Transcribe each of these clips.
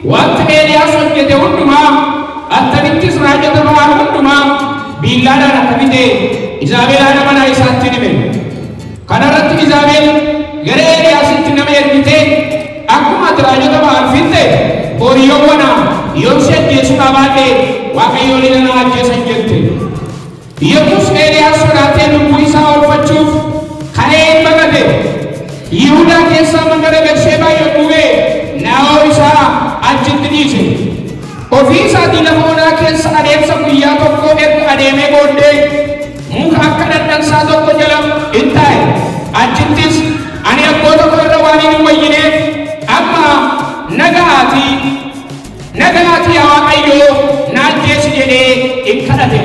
Wanta Eeliyaas hojjete hundumaa, attamittis raajota Ba'aal hundumaa biillaadhaan akka fixe Izaabel haadha manaa isaatti hime. Kana irratti Izaabel gara Eeliyaasitti nama ergitee, "Akkuma ati raajota Ba'aal fixxe horiyoowwana yoon si ajjeesuu baadhe Waaqayyoon na ajjeesan" jette. Yommus Eeliyaas sodaatee lubbuu isaa oolfachuuf ka'ee hin baqate. Yihudaa keessaa mandara Bersheebaa yommuu ga'e naa'oo isaa achitti dhiise. Ofii isaatii lafa onaa keessa adeemsa guyyaa tokkoo erga adeemee booddee muka akka dhandhansaa tokko jala in taa'e. Achittis, "Ani abboota koo irra waan hin wayyineef amma naga'aatii, naga'aatii yaa Waaqayyoo na ajjeesi" jedhee in kadhate.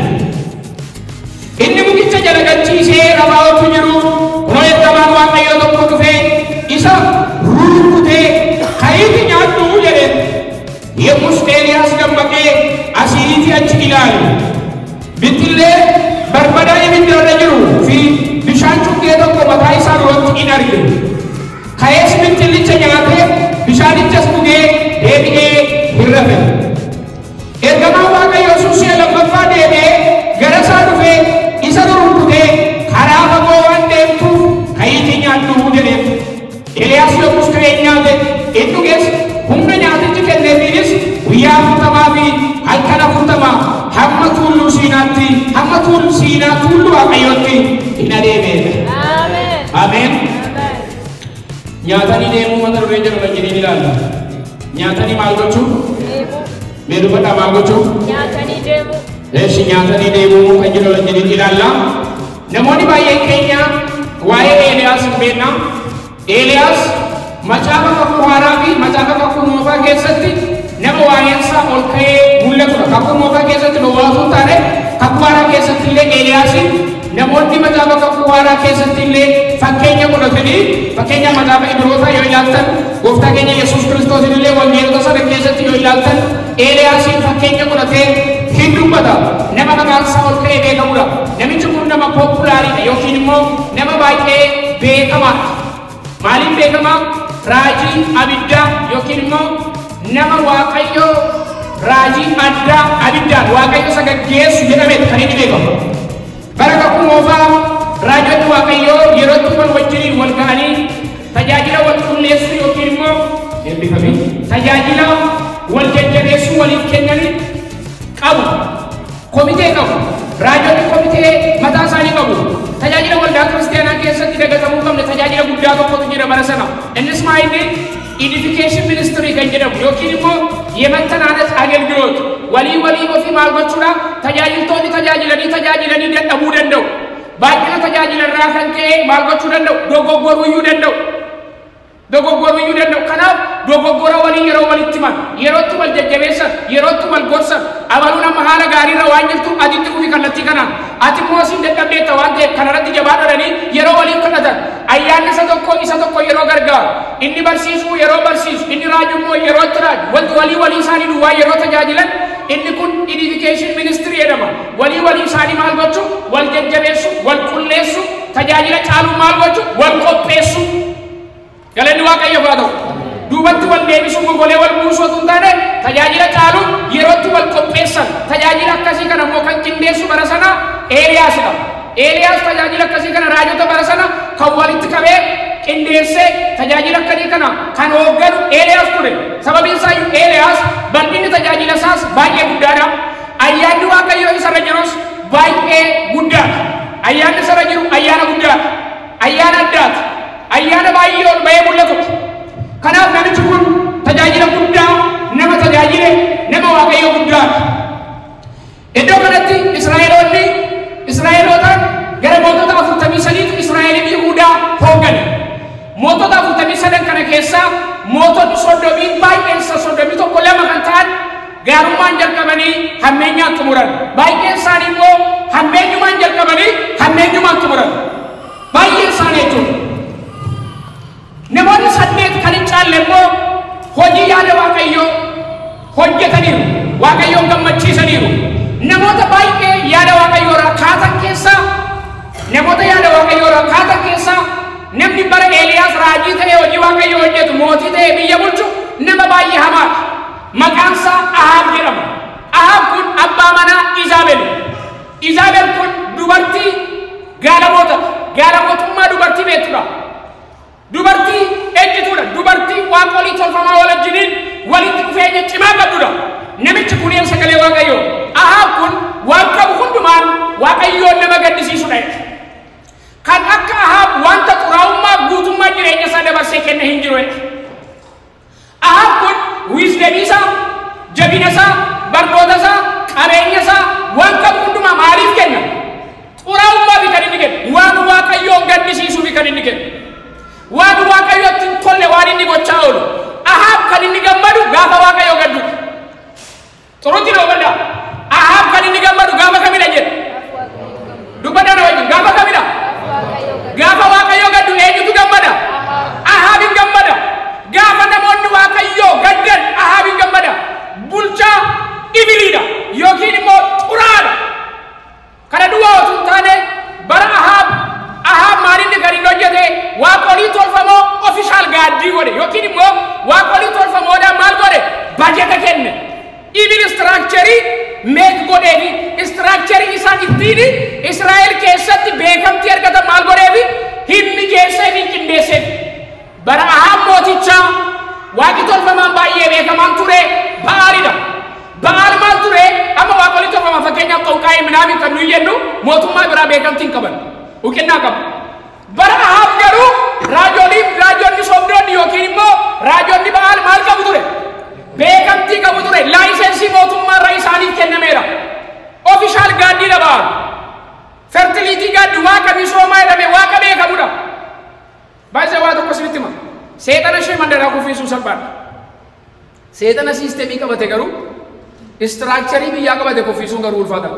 Inni mukicha jala gachiisee rafaa otu jiru kunoo ergamaan Waaqayyoo tokko dhufee isa rurrukutee, "Ka'iitii nyaadhu" jedhe. Yommus Eeliyaas dammaqee asiitii achi ilaale. Bixxillee barbadaa ibidda irra jiru fi bishaan cuggee tokko mataa isaa duratti in arge. Ka'ees bixxillicha nyaatee bishaanichas dhugee deebi'ee hin rafe. Ergamaan Waaqayyoo sun si'a lammaffaa deebi'ee gara isaa dhufee isa rurrukutee, "Karaa fagoo waan deemtuuf ka'iitii nyaadhu" jedheen. Eeliyaas yommus ka'ee nyaate, in dhuges. Humna nyaatichi kenneefiinis guyyaa 40 fi halkan 40 hamma tulluu Siinaatti, hamma tulluu Siinaa, tulluu Waaqayyootti hin adeemeedha. Ameen. Nyaatanii deemuu mata duree jedhu wajjiniin ilaalla. Nyaatanii maal gochuu? Deemuu. Mee dubbadhaa, maal gochuu? Nyaatanii deemuu. Eeshi, nyaatanii deemuu kan jedhu wajjiniin ilaalla. Namoonni baay'een keenya waa'ee Eeliyaas hin beekna. Eeliyaas Macaafa Kakuu Haaraa fi Macaafa Kakuu Moofaa keessatti nama waa'een isaa ol ka'ee mul'atudha. Kakuu Moofaa keessatti duwwaa osoo hin taane Kakuu Haaraa keessatti illee Eeliyaasiin namoonni Macaafa Kakuu Haaraa keessatti illee fakkeenya godhatanii, fakkeenya Macaafa Ibrootaa yoo ilaaltan, Gooftaa keenya Yesuus Kiristoosin illee wangeelota sana keessatti yoo ilaaltan, Eeliyaasiin fakkeenya godhatee hin dubbata. Nama maqaan isaa ol ka'ee beekamudha. Namichi kun nama populariidha yookiin immoo nama baay'ee beekamaadha. Maaliin beekamaa? Raajii abiddaa yookiin immoo nama Waaqayyo raajii addaa abiddaan Waaqayyo isa gaggeessu jedhameet kan inni beekamu. Bara Kakuu Moofaa raajonni Waaqayyoo yerootti wal wajjiniin wal ga'anii tajaajila wal qulleessuu yookiin immoo, eebbifamii, tajaajila wal jajjabeessuu waliif kennanii qabu. Komitee qabu. Raajonni komitee mataa isaanii qabu. Tajaajila waldaa kiristaanaa keessatti dagatamuu qabne tajaajila guddaa tokkotu jira bara sana. Innis maa inni? Edification ministry kan jedhamu yookiin immoo የመተናነጽ አገልግሎት. Walii walii ofii maal gochuudha? Tajaajiltoonni tajaajilanii tajaajilanii dadhabuu danda'u. Baay'ina tajaajila irraa kan ka'e maal gochuu danda'u? Dogoggoruu iyyuu danda'u. Dogoggoruu iyyuu danda'u. Kanaaf dogoggora walii yeroo walitti himan, yerootti wal jajjabeessan, yerootti wal gorsan, abaluun amma haala gaariirra waan jirtu atitti fufi kallattii kanaan. Ati immoo siin dadhabdeetta waan ta'eef kanarratti jabaadhanii yeroo waliif kadhatan. Ayyaanni isa tokko isa tokko yeroo gargaaru. Inni barsiisuu yeroo barsiisu, inni raaju immoo yeroo itti raaju. Wanti walii walii isaanii duwwaa yeroo tajaajilan inni kun edification ministry jedhama. Walii walii isaanii maal gochuu? Wal jajjabeessu, wal qulleessu, tajaajila caaluu maal gochuu? Wal qopheessu. Galanni Waaqayyoof haa ta'u. Duubatti wal deebisuu, gogolee wal buusuu otoo hin taane tajaajila caalu yerootti wal qopheessan. Tajaajila akkasii kana immoo kan qindeessu bara sana Eeliyaasidha. Eeliyaas tajaajila akkasii kana raajota bara sana kan walitti qabee qindeessee tajaajila akkasii kana kan hoogganu Eeliyaas ture. Sababiin isaa iyyuu Eeliyaas bal'inni tajaajila isaas baay'ee guddaadha. Ayyaanni Waaqayyoo isarra jirus baay'ee guddaadha. Ayyaanni isarra jiru ayyaana guddaadha. Ayyaana addaati. Ayyaana baay'ee ol ba'ee mul'atudha. Kanaaf namichi kun tajaajila guddaa nama tajaajile, nama Waaqayyoo guddaadha. Iddoo kanatti Israa'eloonni Israa'eloota gara mootota 43tu Israa'eliif Yihuudaa hooggane. Mootota 43 kana keessaa mootonni 30 baay'een isaa 31 2 kan ta'an gaarummaan jalqabanii hammeenyaan xumuran. Baay'een isaanii immoo hammeenyumaan jalqabanii hammeenyumaan xumuran. Baay'een isaanii jechuudha. Namoonni 8 kan hin caalle immoo hojii yaada Waaqayyoo hojjetaniiru. Waaqayyoon gammachiisaniiru. Namoota baay'ee yaada Waaqayyoo irraa kaatan keessaa, namoota yaada Waaqayyoo irraa kaatan keessaa, namni bara Eeliyaas raajii ta'ee hojii Waaqayyoo hojjetu, mootii ta'ee biyya bulchu nama baay'ee hamaadha. Xurutti na hubadhaa. Ahaab kan inni gammadu gaafa kamidha jedhe? Dubbadhaa na wajjin gaafa kamidha? Gaafa Waaqayyo gaddu eenyutu gammada? Ahaab hin gammada. Gaafa namoonni Waaqayyoo gaddan Ahaab hin gammada. Bulchaa ibiliidha yookiin immoo xuraadha. Kana duwwaa otoo hin taane bara Ahaab maalinni kan inni hojjete waaqolii tolfamoo official god godhe yookiin immoo waaqolii tolfamoodhaan maal godhe? Bajeta kenne. Evil structure make godheefi structure isaan ittiin Israa'el keessatti beekamtii argatan maal godheefi? Hin mijeesseef, hin qindeesseef. Bara Ahaab mootichaa waaqi tolfamaan baay'ee beekamaan ture Ba'aalidha. Ba'aal maal ture? Amma waaqolii tolfamaa fakkeenyaaf xonqaa'ee minaamin kan nuyi jennu mootummaa biraa beekamtii hin qaban. Uqinnaa qabu. Bara Ahaab garuu raajonni sobdoonni yookiin immoo raajonni Ba'aal maal qabu ture? Beekamtii qabu ture. License mootummaa irraa isaaniif kennameera. Official godiidha Ba'aal. Fertility god waaqa misoomaa jedhame waaqa beekamudha. Baay'ee waa tokko isinitti hima. Seexana ishee mandaraa kuffisuu salphaadha. Seexana system qabate garuu structure biyyaa qabate kuffisuun garuu ulfaata.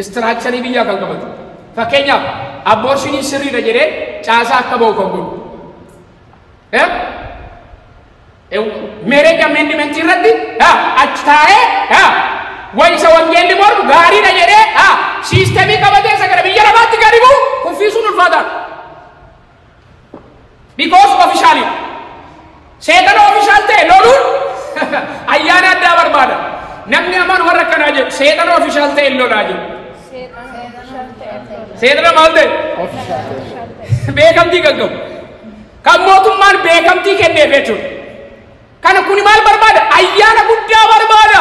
Structure biyyaa kan qabate. Fakkeenyaaf abortion sirriidha jedhee caasaa akka ba'u kan godhu. Marriage amendment irratti achi taa'ee wayisa wangeelli mormu gaariidha jedhee system qabatee isa gara biyya lafaatti gadi bu'u kuffisuun ulfaataadha. Because officially. Seexana official ta'e loluun ayyaana addaa barbaada. Namni amaan warra akkanaa jedhu seexana official ta'e lolaa jedhu. Seexana maal ta'e? Beekamtii kan qabu. Kan mootummaan beekamtii kenneef jechuudha. Kana kuni maal barbaada? Ayyaana guddaa barbaada.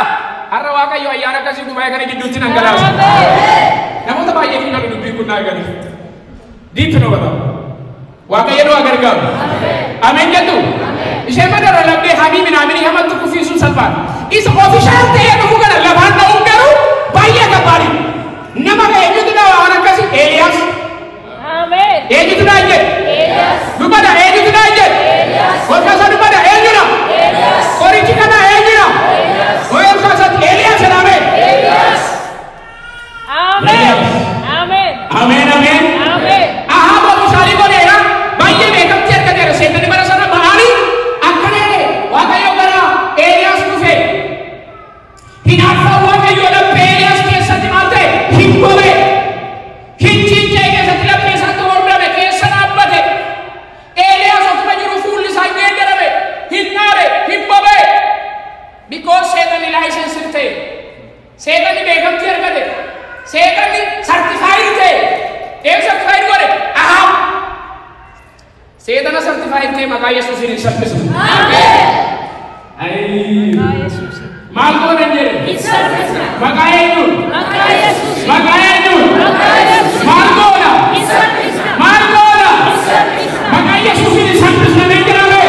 Har'a Waaqayyo ayyaana akkasii gubaa'ee kana gidduutti dhangalaasa. Namoota baay'eef hin galu dubbiin kun naa galu. Diitti nu hubata. Waaqayyo nu haa gargaaru. Ameen jettu. Ishee madara labdee hamii minaaminii hamattu kuffisuun salphaadha. Isa official ta'ee dhufu kana lafaan dha'uun garuu baay'ee kabbaadhi. Nama eenyutu dhawa waan akkasii? Eeliyaas. Eenyutu dha'a jedhe? Dubbata eenyutu dha'a jedhe? Olkaasaa dubbata eenyudha? Qorichi kana eenyudha? Olkaasaatti Eeliyaas jedhame. Ameen ameen. Ahaab official godheera. Baay'ee beekamtii argateera. Seexanni bara sana ba'anii akkana jedhe Waaqayyo gara Eeliyaas dhufe. Hinaaffaan Waaqayyo laphee Eeliyaas keessatti maal ta'e? Hin gobe. Hin cincee keessatti laphee isaatti hordame keessa dhaabbate. Eeliyaas otuma jiru fuulli isaa hin geeddarame. Hin dhaare, hin bobe. Because seexanni license ta'e. Seexanni beekamtii argate. Seexanni certified ta'e. Eenyu certified godhe? Ahaab. Seexana certified ta'e maqaa Yesuusiin hin salphisu. Maal goonan jedhe? Maqaa eenyuun? Maqaa eenyuun? Maal goona? Maal goona? Maqaa Yesuusiin hin salphisna mee jedhame?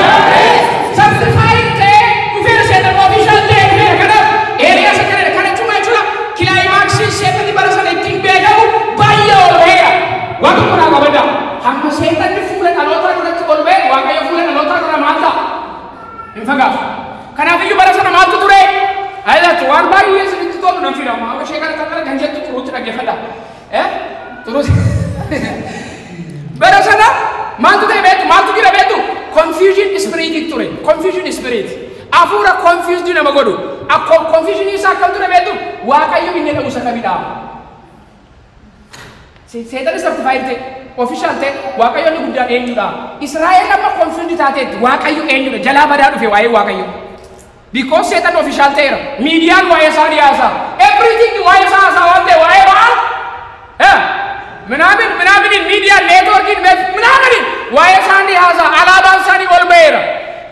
Certified ta'e dhufeera seexan official ta'e dhufeera. Kanaaf Eeliyaas akkana jedhe. Kana jechuun maal jechuudha? Climax seexanni bara sana ittiin beekamu baay'ee ol ba'eera. Waan tokko naa qabadhaa. Hamma seexanni fuula dhalootaa duratti ol ba'e Waaqayyo fuula dhalootaa dura maal ta'a? Hin fagaatu. Kanaafiyyuu bara sana maaltu ture? Ayyaatu waan baay'ee isinitti tolu nan fida. Amma ishee kana kana kan jettu xuruutti dhaggeeffadha. Xuruutti. Bara sana maaltu ta'e beektu? Maaltu jira beektu? Confusion spirit ture. Confusion spirit. Hafuura confused nama godhu. Akka confusion isaa akkam ture beektu? Waaqayyo inni jedhamu isa kamidha? Seexanni certified ta'e, official ta'e, Waaqayyo inni guddaan eenyudha? Israa'el amma confused taateetti Waaqayyo eenyudha? Jalaa badaa dhufe waa'ee Waaqayyo. Because seexanni official ta'eera. Miidiyaan waa'ee isaa dhiyaasa. Everything waa'ee isaa haasaa waan ta'e waa'ee Ba'aal. Minaamin minaaminin miidiyaan networkiin minaaminin waa'ee isaanii haasaa alaabaan isaanii ol ba'eera.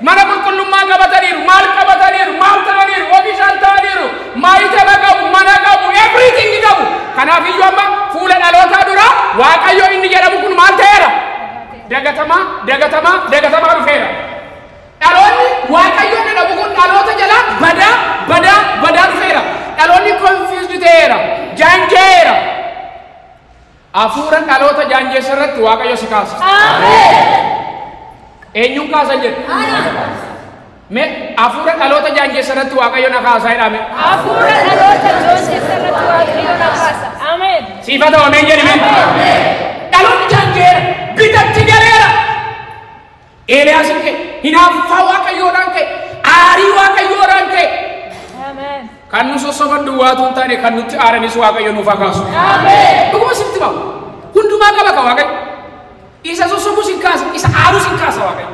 Mana qulqullummaa qabataniiru, maal qabataniiru, maal ta'aniiru, official ta'aniiru, maayitaba qabu, mana qabu, everything qabu. Kanaaf iyyuu amma fuula dhalootaa dura Waaqayyo inni jedhamu kun maal ta'eera? Dagatamaa, dagatamaa, dagatamaa dhufeera. Dhaloonni Waaqayyo jedhamu kun dhaloota jalaa badaa, badaa, badaa dhufeera. Dhaloonni confused ta'eera, jaanjeera. Hafuura dhaloota jaanjeessa irratti Waaqayyo si kaasa. Eenyuun kaasa jedhu? Mee hafuura dhaloota jaanjessa irratti Waaqayyo na kaasaa jedhame. Hafuura dhaloota jaanjessa irratti Waaqayyo na kaasa. Ameen. Siifa ta'u ameen jedhime. Dhaloonni jaanjeera bitatti galeera. Eeliyaas hin ka'e, hinaaffaa Waaqayyoodhaan ka'e, aarii Waaqayyoodhaan ka'e. Ameen. Kan nu sossoban duwwaatu hin taane kan nutti aaranis Waaqayyo nuuf haa kaasu. Ameen. Dhuguma sitti himamu. Hundumaa qaba ka Waaqayyo. Isa sossobus hin kaasa, isa aarus hin kaasa Waaqayyo.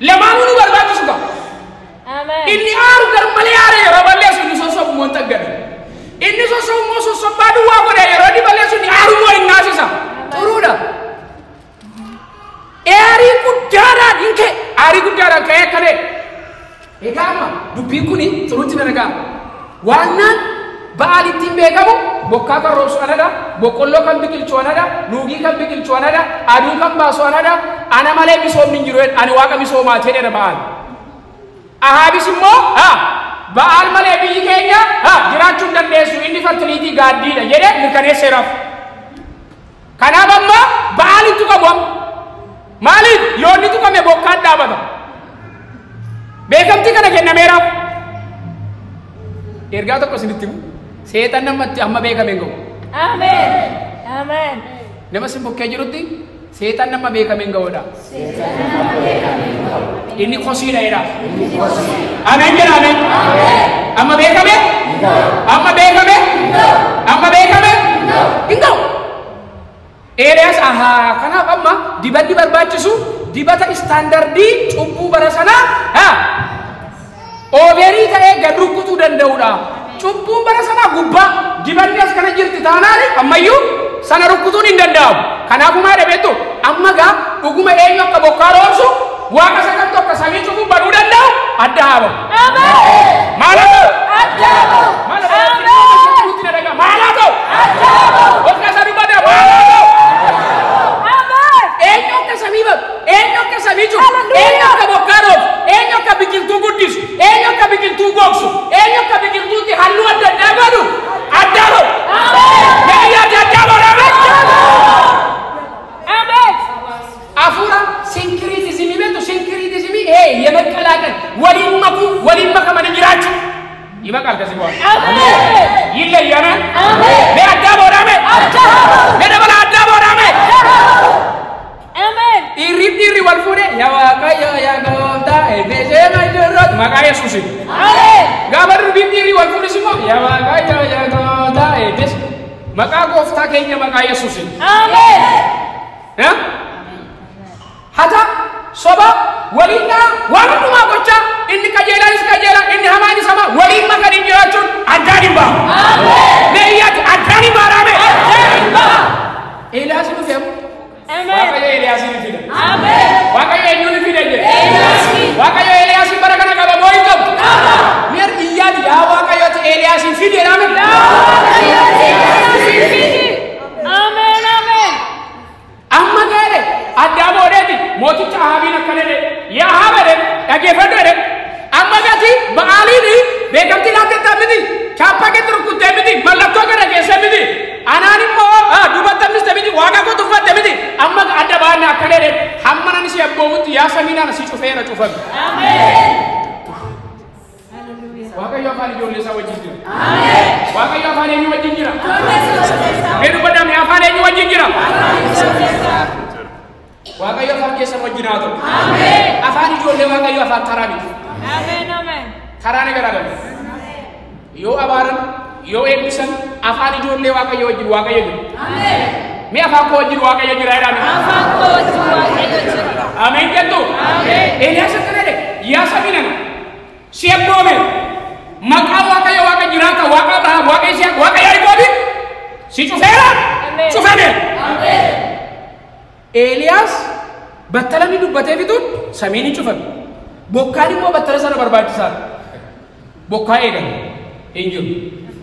Lamaanuu nu barbaachisu qaba. Ameen. Inni aaru garmalee aare yeroo balleessu inni sossobu immoo hin xaggatu. Inni sossobu immoo sossobbaa duwwaa godha yeroo inni balleessu inni aaru immoo hin naasisa. Xuruudha. Aarii guddaadhaan hin ka'e. Aarii guddaadhaan ka'ee akka ta'e. Egaa amma dubbiin kuni xuruutti na dhaga'a. Waannaan Ba'aal ittiin beekamu bokkaa kan roobsu anadha, boqqolloo kan biqilchu anadha, nuugii kan biqilchu anadha, aduu kan baasu anadha, ana malee misoomni hin jiru jedhe, ani waaqa misoomaati jedheera Ba'aal. Ahaabis immoo Ba'aal malee biyyi keenya jiraachuu hin dandeessu, inni fertiliitii gaaddiidha jedhee mirkaneesseeraaf. Kanaaf amma Ba'aal hin tuqamu amma. Maaliif? Yoo inni tuqame bokkaan dhaabata. Beekamtii kana kennameeraaf. Ergaa tokko isinitti himu. Seexan namatti amma beekame hin ga'u. Ameen. Ameen. Nama sin bukkee jirutti seexan nama beekame hin ga'uudha. Inni kosiidha jedha. Ameen jedha ameen. Amma beekame? Amma beekame? Amma beekame? Hin ga'u. Eeliyaas ahaa kanaaf amma dibanni barbaachisu dibata istaandardii cubbuu bara sanaa ooverii ta'ee gad rukkutuu danda'uudha. Cubbuun bara sanaa gubbaa dibanni as kana jirti taanaan ammayyuu sana rukkutuun hin danda'amu. Kanaafuu maal beektu amma gaa dhuguma eenyu akka bokkaa roobsu waaqa isa kamtu akka samii cufuun baduu danda'u adda haa ba'u. Ameen. Maal haa ta'u? Adda haa ba'u. Maal haa ta'u? Maal haa ta'u? Adda haa ba'u. Of keessaa dubbata maal haa ta'u? Ameen. Eenyu akka samii badu? Eenyu akka samii cufu? Hallelujah. Eenyu akka bokkaa roobsu? Eenyu akka biqiltuu guddisu? Eenyu akka biqiltuu gogsu? Eenyu akka biqiltuutti halluu adda addaa godhu? Adda haa ba'u. Ameen. Biyya adda addaa ba'u. Ameen. Hafuura sinkiriitizimii beektu sinkiriitizimii የመቀላቀል waliin makuu waliin makamanii jiraachuu ይበቃል። ከዚህ በኋላ Ameen. ይለያል። Ameen. mee adda boodame Adda haa ba'u. mee dabala adda boodame Ameen. dhiirri dhiirri wal fuudhe yaa Waaqayyo yaa gooftaa eebbisee majirroot maqaa Yesuusin. Ameen. Gaafa durbiin dhiirri wal fuudhis immoo yaa Waaqayyo yaa gooftaa eebbis maqaa gooftaa keenya maqaa Yesuusin. Ameen. Hata soba waliin dhaa waan hundumaa gochaa inni qajeelaanis qajeelaa inni hamaanis hamaa waliin makanii jiraachuun addaan hin ba'u. Ameen. Mee iyyaati addaan hin baaraame. Addaan hin ba'a. Eeliyaas nu fe'amu. Ameen. Waaqayyo Eeliyaas ni fida. Ameen. Waaqayyo eenyu ni fida jedhe. Eeliyaasiin. Waaqayyo Eeliyaasiin bara kana qaba moo hin qabu? Mee iyyaati yaa Waaqayyo ati Eeliyaasiin fidi jedhame. Ameen. Ameen. Amma gaadhe addaa boodeeti mooticha Ahaabiin akkana jedhe yaa Ahaab jedhe dhaggeeffadhu jedhe amma gati Ba'aaliin beekamtii laattettaa miti chaappaa keetti rukkuttee miti mallattoo kana geesse miti anaan immoo duubatti hambiste miti waaqa koo tuffatte miti amma adda baanne akkana jedhe hamma nan si abboomutti yaa samiinaan si cufeera cufame. Ameen. Hallelujah. Waaqayyo afaan ijoollee isaa wajjin jira. Waaqayyo afaan eenyu wajjin jira? Mee dubbadhaa mee afaan eenyu wajjin jira? Waaqayyo afaan keessan wajjin haa ta'u. Afaan ijoollee Waaqayyo afaan karaa miti. Ameen. Ameen. Karaa ni garaagaru. Yoo abaaran, yoo eebbisan afaan ijoollee Waaqayyo wajjin Waaqayyo jira. Mee afaan koo wajjin Waaqayyo jira jedhame. Afaan koo wajjin Waaqayyo jira. Ameen jettu. Ameen. Eeliyaas akkana jedhe yaa sabii nana si abboome maqaa Waaqayyo Waaqa jiraata Waaqa Abrahaam Waaqa Yisihaaq Waaqa Yaaqoobi si cufeera Ameen. cufame. Ameen. Eeliyaas battala inni dubbatee fixuun samiin hin cufame. Bokkaan immoo battala sana barbaachisaadha. Bokkaa eegan hin jiru.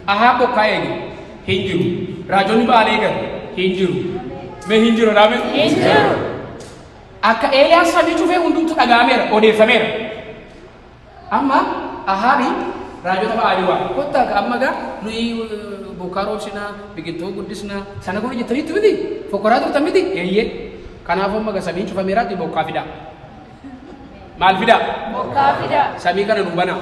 Ahaab bokkaa eege hin jiru. Raajonni Ba'aal eegan hin jiru. Mee hin jiru dhaame? Hin jiru. Akka Eeliyaas samii cufee hundumtu dhaga'ameera odeeffameera. Amma Ahaabi raajota Ba'aalii waa kottaa ka amma gaa nuyi bokkaa roobsinaa biqiltuu guddisnaa sana kun jettaniitu miti fokkoraa turtan miti eeyyee kanaaf amma gaa samiin cufameeraatti bokkaa fidaa. Maal fidaa? Bokkaa fidaa. Samii kana nuu banaa.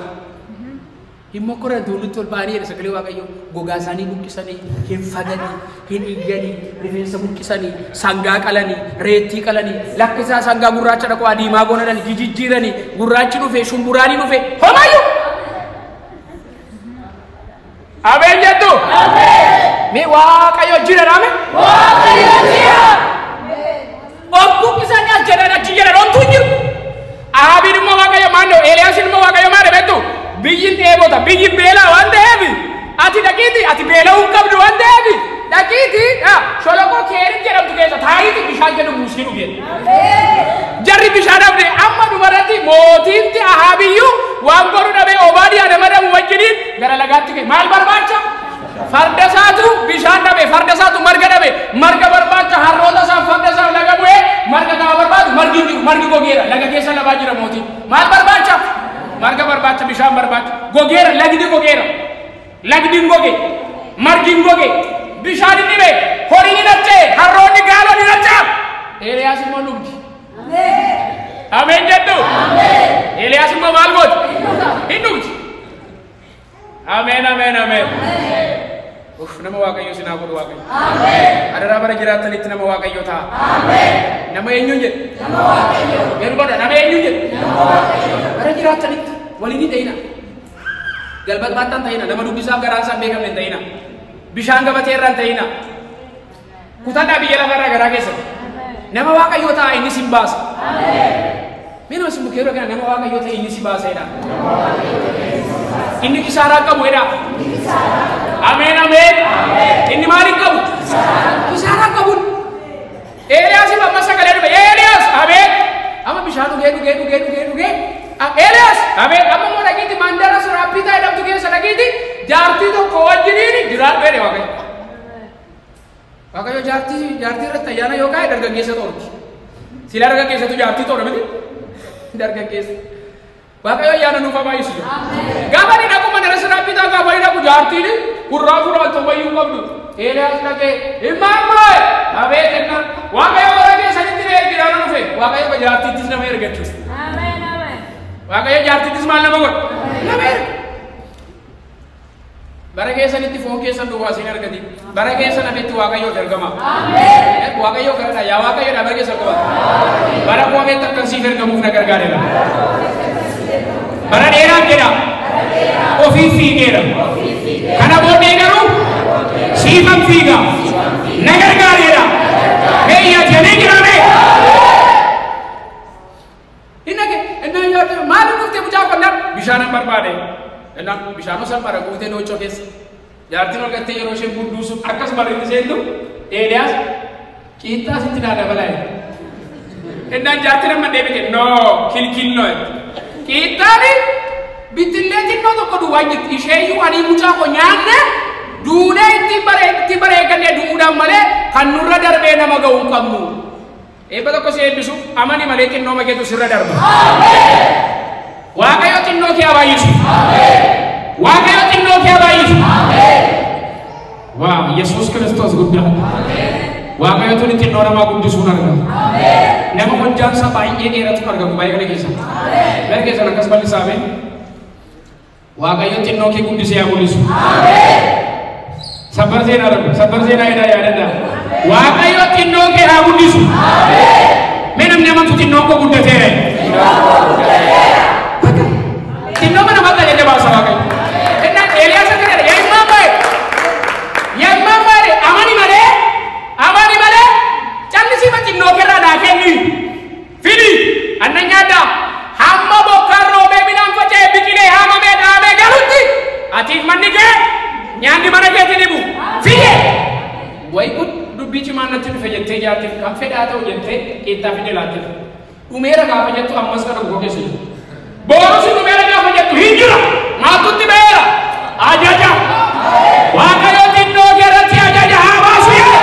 Hin mokkoran tuulutti ol ba'anii jedha sagalee Waaqayyoo. Gogaa isaanii buqqisanii, hin faganii, hin iyyanii, rifeensa buqqisanii, sangaa qalanii, reettii qalanii, lakkisaa sangaa gurraacha dhaqu adiimaa godhanii, jijjiiranii, gurraachi dhufe, shumburaanii dhufe, homaayyuu. Ameen jettu? Mee Waaqayyo jira dhaame? Waaqayyo jira. Of buqqisanii as jedhan achi jedhan homtuu hin jiru. Ahaabiin immoo Waaqayyo maal Eeliyaasiin immoo Waaqayyo maal beektu? Biyyi dheebota, biyyi beelaa waan ta'eef ati dhaqiiti, ati beela'uu hin qabdu waan ta'eef dhaqiiti sholokoo Keerit jedhamtu keessa taayiiti bishaan jedhu buusii dhuge. Jarri bishaan dhabde amma dhumarratti mootiinti Ahaabiyyuu waan godhu dhabee Obaadiyaa nama dhabu wajjiniin gara lagaatti ka'e. Maal barbaacha? Farda isaatu bishaan dhabe, farda isaatu marga dhabe, marga barbaacha harroota isaaf farda isaaf laga bu'ee marga gaafa barbaadu margi hin jiru, margi gogeera, laga keessa labaa jira mootiin. Maal barbaacha? Marga barbaacha, bishaan barbaacha, gogeera, lagni gogeera, lagni hin goge, margi hin goge, bishaan hin dhibe, horiin hin harca'e, harroonni gaalonni hin harca'a. Eeliyaas immoo dhugdi. Ameen jettu? Eeliyaas immoo maal gooti? Hin dhugdi. Ameen, ameen, ameen. Uff, nama Waaqayyo sinaa godhu Waaqayyo. Adaraa bara jiraattanitti nama Waaqayyo ta'a. Nama eenyuun jedhu? Nama Waaqayyo. Garuu godha, nama eenyuun jedhu? Bara jiraattanitti waliin hin ta'ina. Galbata baattaan ta'ina, nama dubbisaaf garaan isaa hin beekamne hin ta'ina. Bishaan gabatee irra hin ta'ina. Kutadhaa biyya lafarraa garaa keessatti. Nama Waaqayyo ta'a inni sin baasa. Mee nama sin bukkee kana nama Waaqayyo ta'e inni si baasa jedha. Inni kisaaraa qabu jedha. Ameen, ameen. Inni maal hin qabu? Kisaaraa qabu. Eeliyaas amma sagalee dhufe. Eeliyaas, ameen. Amma bishaan dhugee dhugee dhugee dhugee dhugee. Eeliyaas, ameen. Amma immoo dhaqiitti mandara Siraappitaa jedhamtu keessa dhaqiitti jaartii tokko wajjiniin jiraadhu jedhe Waaqayyo. Waaqayyo jaartii irratti ayyaana yoo kaa'e dargaggeessa toorti. Sila dargaggeessatu jaartii toora miti? Dargaggeessa. Waaqayyo ayyaana nuuf haa baay'isu. Gaafa inni dhaqu mandara Siraappitaa gaafa inni dhaqu jaartiin gurraa furaan tobayyuu qabdu. Eeliyaas dhaqee himmaammaa abeet ennaa Waaqayyo bara keessanitti na ergidhaan dhufe. Waaqayyo jaartiittis nama ergachuuf. Ameen, ameen. Waaqayyo jaartiittis maal nama godha? Nama erga. Bara keessanitti foon keessan duwwaa siin argati. Bara keessan hafetti Waaqayyoof ergama. Waaqayyoo kadhadha. Yaa Waaqayyoodha bara keessan qaba. Bara koo hafetti akkan siif ergamuuf na gargaareera. Bara dheeraaf jedha. Ofiif fiigeera. Kana booddee garuu siifan fiiga. Na gargaareera. Meeyyaa jedhee jiraame. Inni inni yaadde maaliif dhuftee mucaa qonnaan bishaanan barbaade. Innaan bishaan osoo bara guutee doochoo keessa. Jaartiin ol gattee yeroo isheen budduusu akkasuma irratti seentu Eeliyaas qiixxaa sitti naa dabalaa jedhe. Innaan jaartiin amma deebite noo kilkilloo jette. Qiixxaani bittillee xinnoo tokko duwwaa jirti. Isheeyyuu ani mucaa koo nyaanne duunee ittiin bareeggannee du'uudhaan malee kan nurra darbee nama ga'u hin qabnu. Eebba tokko si eebbisu amani malee xinnoo makeetu sirra darba. Waaqayyo xinnoo kee haa baay'isu. Waaqayyo xinnoo kee haa baay'isu. Waa Yesuus Kiristoos guddaa. Waaqayyo tuni xinnoo namaa guddisuun argama. Nama hojjaan isaa baay'ee dheeratu argamu baay'ee kana keessa. Gara keessan akkas bal'isaa mee? Waaqayyo xinnoo kee guddisee haa mul'isu. Sabbar seenaa darbu, sabbar seenaa jedhaa yaadadhaa. Waaqayyo xinnoo kee haa guddisu. Mee namni amantu xinnoon koo guddateera. Xinnoo mana maqaa jedhee baasa Waaqayyo. Innaan Eeliyaas akka jedhe yaa ilmaan baay'ee. Yaa ilmaan baay'ee amani malee amani malee callisii ma xinnoo keerraa naa kenni. Fidi annan nyaadhaa. Hamma bokkaan roobee midhaan faca'ee biqilee haamamee dhaabee galutti atiif manni kee nyaanni mana keetti dhibu. Fide. Wayi kun dubbii cimaan natti dhufe jettee jaartiif kan fedhaa ta'u jettee qiixxaa fide laatteef. Dhumeera gaafa jettu ammas kana gugoo keessa jiru. Borusi dhumeera gaafa jettu hin jira. Maaltutti ba'eera? Ajaja. Waaqayyo xinnoo keerratti ajaja haa baasu jedhe.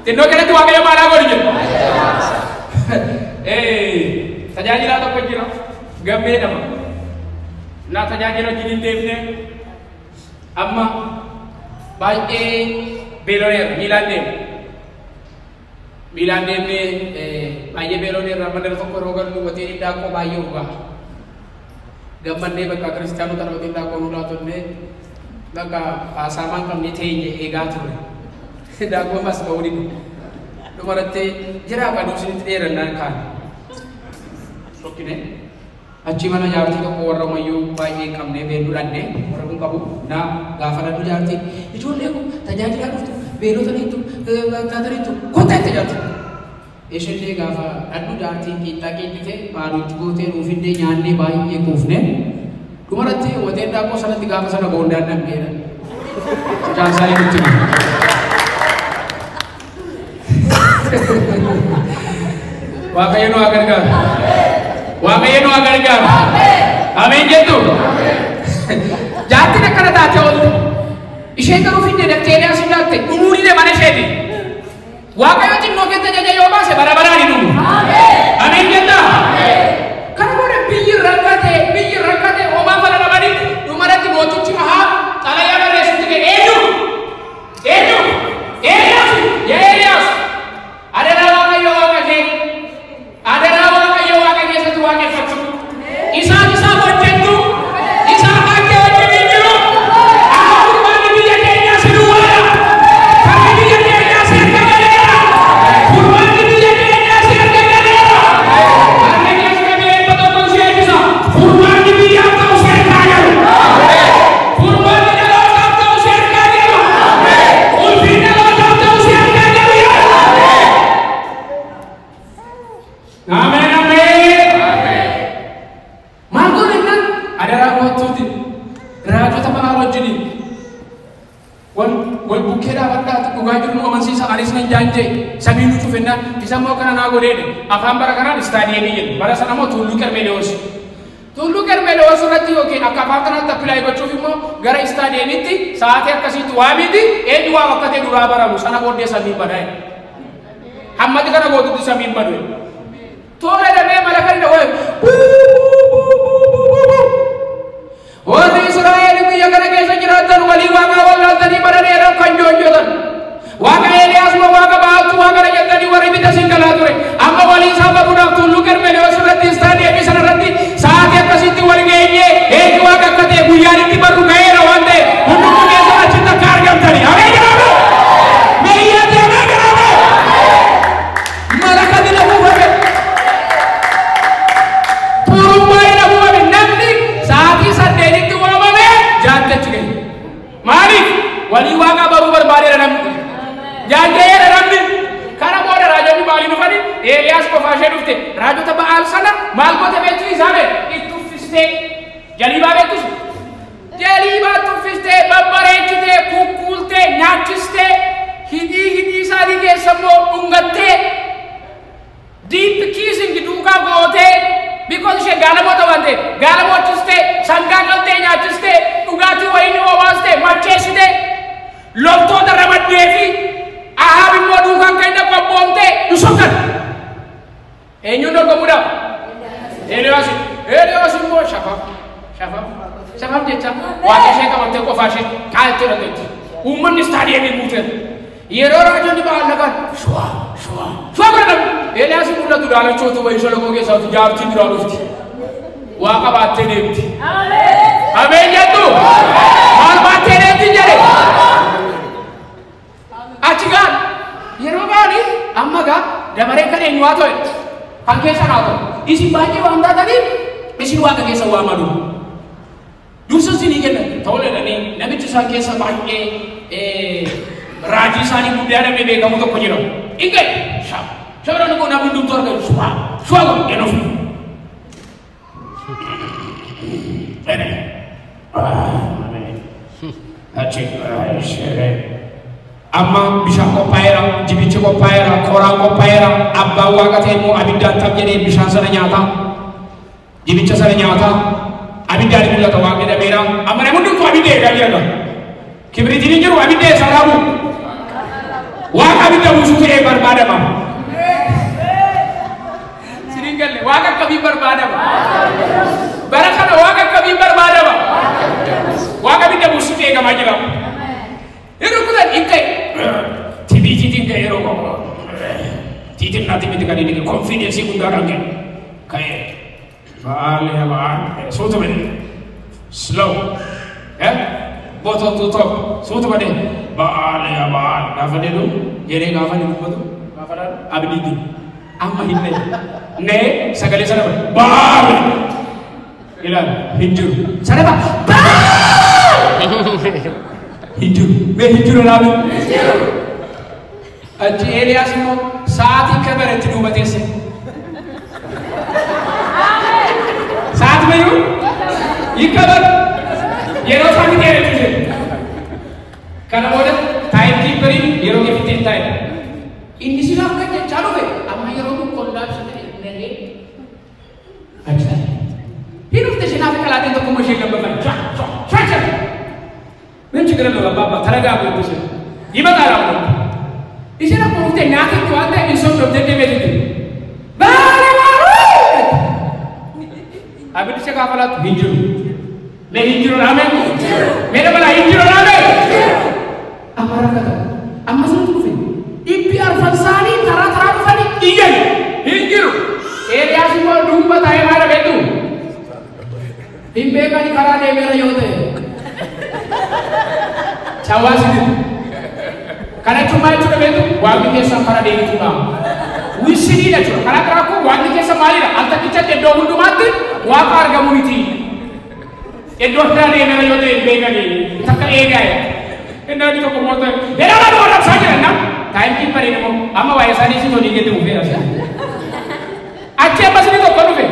Xinnoo keerratti Waaqayyo maal haa godhu jedhe? Tajaajilaa tokko jira. Gammee jedhama. Naa tajaajila wajjin hin deemne amma baay'ee beeloneera miilaan deema. Miilaan deemnee baay'ee beeloon irraa mandara tokko yeroo gallu wateen hindaaqqoo baay'ee urgaa. Gammannee bakka kiristaanota wateen hindaaqqoo nuu laatonnee bakka haasaamaan qabnee teenye eegaa turre. Hindaaqqoo mas ba'uu dide. Dhumarratti jiraa kan isinitti dheerannaan kaane. Sokkine. Achi mana jaartii tokko warra mayyuu baay'ee hin qabnee beelluu dhanne warra kun qabu na gaafa dhannu jaartii ijoollee kun tajaajilaa dhuftu beelotaniitu taataniitu kottaa itti jaartii. Ishillee gaafa dhannu jaartiin qiixxaa qiixxite baaduutti gootee nuufinnee nyaannee baay'ee kuufne dhumarratti wateen daabboo sanatti gaafa sana boondaan dhabneedha. Jaarsaa nutti himu. Waaqayyo nu haa gargaaru. Waaqayyo nu haa gargaaru. Ameen jettu. Jaartiin akkana taate oolte. Isheen garuu fidde daftee Eeliyaas hin laatte dhumuu dide mana isheeti. Waaqayyo xinnoo keessa jaja yoo baase bara baraan hin dhumu. Ameen jettaa. Kana booda biyyi rakkate homaa fala dhabanii dhumarratti mootichi Ahaab xalayaa barreessutti ka'e eenyu? Eenyu? Eeliyaas! Yaa Eeliyaas! Adaraa Waaqayyo Waaqa kee! Adaraa Waaqayyo Waaqa keessatti waaqeffachuu! Isaan isaaf hojjettu! Isaan akka wajjin hin jiru! Akka furmaanni biyya keenyaa si duwwaadha! Karri biyya keenyaa si harka galeera! Furmaanni biyya keenyaa si harka galeera! Harka keessa qabee eebba tokkoon si eebbisa! Furmaanni biyyaaf ta'u si harkaa galu! Furmaanni dhalootaaf ta'u si harkaa galu! Ulfinni dhalootaaf ta'u si harkaa galu! Ameen ameen. Maal goone jennaan adaraa kottuuti raajota Ba'aal wajjiniin wal bukkee dhaabadhaati dhugaa jiru nu amansiisa anis nan jaanjee samii nu cufennaan isa immoo kana naa godheedhe afaan bara kanaan istaadiyeemii jedhu bara sana immoo tulluu Qermeloos. Tulluu Qermeloos irratti yookiin akka afaan kanaatti appilaay gochuuf immoo gara istaadiyeemitti sa'aatii akkasiitti waamiti eenyu waam akka ta'e duraa baramu sana booddee samiin badaa. Hammati kana gootutti samiin badu. Tola damee malaka ni dhawe. Warri Israa'el biyya kana keessa jiraatan walii waaqaa wallaaltanii bara dheeraaf kan joonjotan. Waaqa Eeliyaas moo waaqa Ba'aaltu waaqa dha jettanii warri bita siin galaa ture. Amma walii isaa baruudhaaf tulluu Qermeloos irratti istaadiyeemii sana irratti sa'aatii akkasitti wal geenyee eenyu waaqa akka ta'e guyyaan itti barru ga'eera waan ta'e hundumtuu keessan achitti akka argamtanii. Ameen jedhame! Meeyyaatti ameen jedhame! Malakati na buufame. Turumbaa na buufame namni sa'aatii 8tti waamame jaatti achi gahe. Maaliif? Walii waaqaa baruu barbaadeera namni. Jaanjeera namni. Kana booda raajonni maaliin dhufani? Eeliyaas qofaa ishee dhufte. Raajota Ba'aal sana maal goote beektu isaame? Itti uffistee. Jaliibaa beektus? Jaliibaa itti uffistee, babbareechitee, kukkuultee, nyaachistee, hidhii hidhii isaanii keessa immoo dhungattee, deep kissing duukaa gootee, because ishee gaalamoota waan ta'eef, gaalamochistee, sangaa qaltee nyaachistee, dhugaatii wayinii obaastee, macheessitee, loltoota ramaddee fi Ahaab immoo duukaan kan inni qophoomtee nu sokkan. Eenyuun dorgomuudhaaf? Eeliyaas. Eeliyaas immoo shafaf shafaf shafaf jecha waaqa ishee qabattee qofaa ishee qaaltee dhaqeetti. Uummanni istaadiyeemii guuteera. Yeroo raajonni Ba'aal dhaqan shuwaa shuwaa shuwaa bira dhabu. Eeliyaas mul'atu daalachootu wayii sholokoo keessaatu jaartiin duraa dhufti. Waaqa baattee deemti. Ameen jettu. Maal baattee deemti jedhe. Achi gaan yeroo gaanii amma gaa dabaree kan eenyu haa ta'e kan keessan haa ta'u isin baay'ee waan taataniif isin waaqa keessa waamadu. Dursa isinii kenna ta'uu jedhanii namichi isaan keessa baay'ee raajii isaanii guddaa dhabee beekamu tokko jira. Inni shamarran kun namni hundumtuu argatu shuwaa shuwaa godhu jedhuuf. Achi amma bishaan qophaa'eera, jibichi qophaa'eera, qoraan qophaa'eera, abbaan waaqa ta'e immoo abiddaan tab jedhee bishaan sana nyaata, jibicha sana nyaata, abiddaan mul'ata waaqni dhabeera. Amma namni hundumtuu abidda eegaa jira. Kibriitiin hin jiru abidda eessaa dhaabu? Waaqa abidda buusu ta'ee barbaadama. Siniin galle waaqa akkamii barbaadama? Bara kana waaqa akkamii barbaadama? Waaqa abidda buusutu eegamaa jira. Yeroo kutan hin ta'e tibiitiin ka'e yeroo qabu. Tiitinnaatti miti kan inni konfiidensii guddaadhaan kennu. Ka'ee Ba'aal yaa Ba'aal suutu bade slow bottom to top suutu bade Ba'aal yaa Ba'aal gaafa jedhu jedhee gaafa inni dubbatu gaafa laalu abdii jiru amma hin nee sagalee sana bade Ba'aal ilaali hin jiru sana ba Ba'aal hin jiru mee hin jiru laalu achi Eeliyaas immoo sa'aatii kabaretti duuba teesse. ሰዓት ነው ይከበር የሮሳ ሚቴ kana booda taayim kiippariin yeroo keefittiin taa'e inni silaaf kan jechaa dhufe amma yeroo kun kollaapsi ta'e nagee achi ta'e hin dhufte isheen hafi qalaateen tokko immoo isheen gabbafan ቻ ምን ችግር የለውም አባባ ተረጋጉ isheen ይመጣል አሁን isheen akkuma dhufte nyaatitti waan ta'eef hin sobdofte deemeetitti baale abiddicha gaafa laattu hin jiru mee hin jiru raame mee dabala hin jiru raame amma rakkata amma sanatu dhufe dhibbi arfan isaanii karaa karaa dhufanii iyyan hin jiru Eeliyaas immoo duuba taa'ee maal beektu hin beekani karaa deemeera yoo ta'e chawaasi jiru kana jechuun maal jechuudha beektu waaqni keessan karaa deemtuudha wishinii jechuudha karaa karaa kun waaqni keessa maalidha al takkichatti iddoo hundumaatti waaqa argamu miti iddoo biraa deemeera yoo ta'e hin beekani takka eegaa inni tokko moota yeroo lama warraabsaa jiran na taayim kiippariin immoo amma waa'ee isaanii si tolii jette dhufeera achi ammas inni tokko dhufe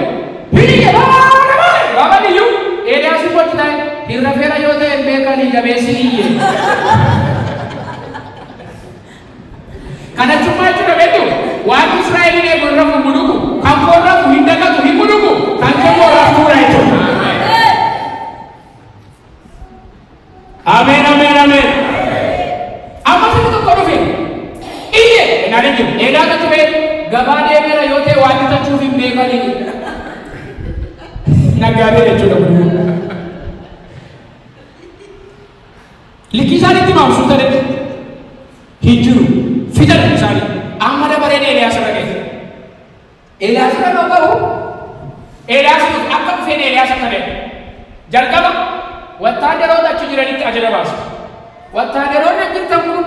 hiriye gaafa iyyuu Eeliyaas immoo achi taa'e hin rafeera yoo ta'e hin beekani jabeessi iyye kana jechuun maal jechuudha beektu waaqni Israa'eliin eegu hin rafu muluku kan koo rafu hin dagatu hin muluku kan kee immoo rafuudha jechuudha. Ameen ameen ameen. Amma sirri tokko dhufe iyye innaan hin jiru Eeliyaas achi ba'e gabaa deemeera yoo ta'e waan bitachuuf hin beekani naggaadee jechuudha kun. Likkii isaaniitti maamsu ta'e hin jiru fitan isaanii amma dabareen Eeliyaas irra ga'e. Eeliyaas irra yoo ga'u Eeliyaas akka dhufeen Eeliyaas akka ta'e jalqaba wattaadaroota achi jiranitti ajaja baase. Wattaadaroonni achi jirtan kun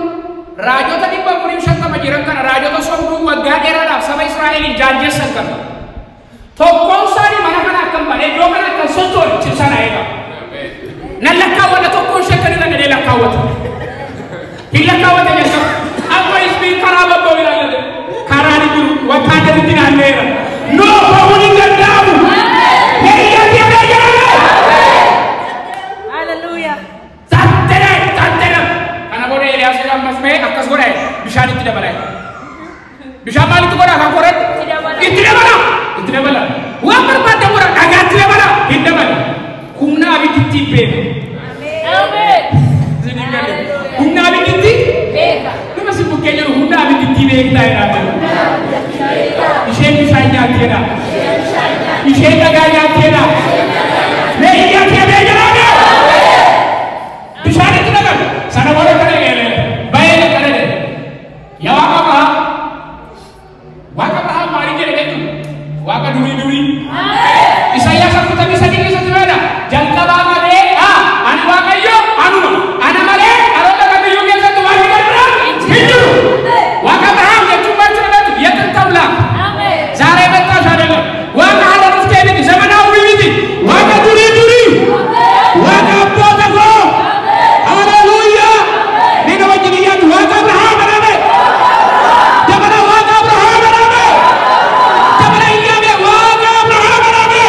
raajota 450 jiran kana raajota sobduu waggaa dheeraadhaaf saba Israa'eliin jaanjessan kana. Tokkoon isaanii mana kana akka hin baane iddoo kana akka hin sochoone cimsaan haa eegamu. Nan lakkaawwadha tokkoon ishee akka irra gadee lakkaawwata. Hin lakkaawwate jalqaba. Amma ismiin karaa babba'u ilaallate. Karaan hin jiru wattaadaritti naanneera. Noo ba'uun hin danda'amu. Hiriyyatti agargaara. Hallelujah. Tattene tattene. Kana booda Eeliyaas ammas mee akkas godha bishaan itti dabala. Bishaan maalitti godha kan korretti? Itti dabala. Itti dabala. Waan barbaaddan godha dhagaatti dabala hin dabala. Humna abidditti beeka. Ameen. Isin galee. Humna abidditti beeka. Nama si bukkee jiru humna abidditti beektaa jedhaa. Isheen bishaan nyaatteedha. Isheen dhagaa nyaatteedha. Mee iyyaa kee jedhaa. Bishaan itti dhaqan sana booda kana eegalee baay'ee kana jedhe yaa waaqa Abrahaam waaqa Abrahaam maaliin jedhe jechuun waaqa durii durii Isaayyaas 43 keessatti maal jalqabaa malee ani Waaqayyo anuma ana malee dhaloota kamiyyuu keessatti waaqni kan biraa hin jiru waaqa Abrahaam jechuun maal jechuudha beektu የጥንት አምላክ ዛሬ መጣሽ አይደለም waaqa har'a dhuftee miti ዘመናዊ miti waaqa durii durii waaqa abboota koo Hallelujah. Nina wajjin iyyaatu waaqa Abrahaam jedhame. Dabala waaqa Abrahaam jedhame. Dabala iyyaame waaqa Abrahaam jedhame.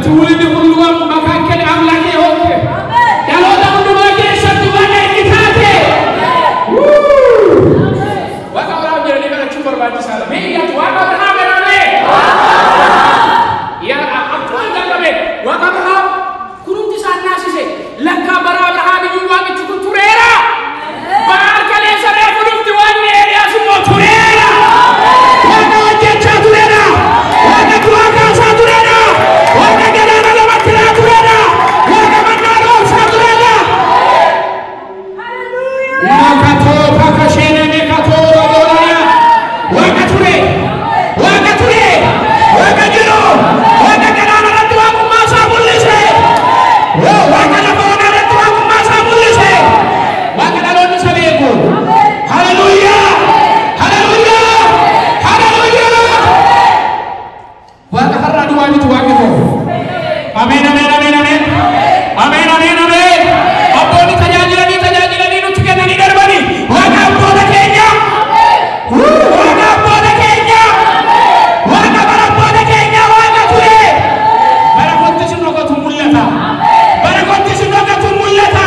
በትውልድ ሁሉ መካከል አምላክ የሆንክ dhaloota hundumaa keessatti Waaqa inni taate. Waaqa Abrahaam jedhanii kadhachuun barbaachisaadha. Mee iyyaatu Waaqa Abrahaam jedhamee. Yaa akkuma jalqabe Waaqa Abrahaam kunumti isaan naasise lakkaa bara Abrahaam iyyuu Waaqichi kun tureera. Bara kaleessa reefu dhufti Waaqni Eeliyaas immoo tureera. Waaqa hojjechaa tureera. Waaqa du'aa kaasaa tureera. Waaqa galaana lamatti laa tureera. Waaqa mannaa dhoofsaa tureera. Makato pakashene mekato bolaya. Waaqa ture. Waaqa ture. Waaqa jiru. Waaqa galaana irratti waaqummaa isaa mul'ise. Waaqa lafa onaa irratti waaqummaa isaa mul'ise. Waaqa dhaloonni isa beeku. Haleluuyaa. Haleluuyaa. Haleluuyaa. Waaqa har'a duwwaa miti waaqni koo. Ameen ameen ameen ameen. Ameen ameen ameen. Abboonni tajaajilanii tajaajilanii nutti kennanii darbanii. Waaqa abboota keenya. Waaqa abboota keenya. Waaqa bara abboota keenya waaqa ture. Bara kootti si dhokatu mul'ata. Bara kootti si dhokatu mul'ata.